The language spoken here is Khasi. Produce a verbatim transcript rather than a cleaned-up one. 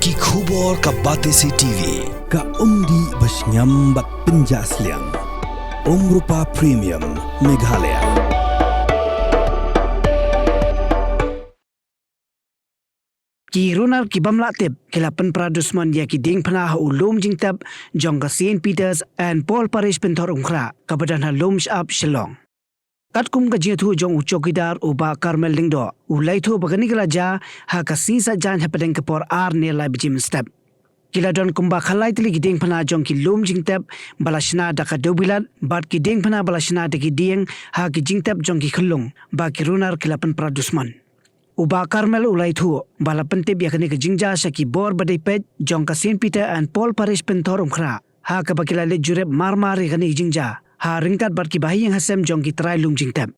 Ki khubor ka Batesi T V, ka umdih ba shngiam bad pynjah sliang. Umrupa Premium, Meghalaya. Ki runar ki bym lah tip ki la pynpra dusmon ïa ki diengphna ha u lum jingtep jong ka Saint Peter's and Paul Parish Pynthorumkhrah, kaba don ha Lumshyiap, Shillong. Katkum ka jingïathuh jong u chowkidar u Bah Karmel Lyngdoh, u la ïathuh ba kane ka la jia ha ka sngi Saitjaiñ hapdeng ka por ar ne lai baje mynstep. Ki la don kumba khatlai tylli ki diengphna jong ki lum jingtep ba la shna da ka dewbilat bad ki diengphna ba la shna da ki dieng ha ki jingtep jong ki khyllung ba ki runar ki la pynpra dusmon. U Bah Karmel u la ïathuh ba la pyntip ïa kane ka jingjia sha ki bor ba dei peit jong ka Saint Peter and Paul Parish Pynthorumkhrah, ha kaba ki la leit jurip marmar ïa kane ka jingjia ha ryngkat bad kiba ha ïing ha sem jong ki trai lum jingtep.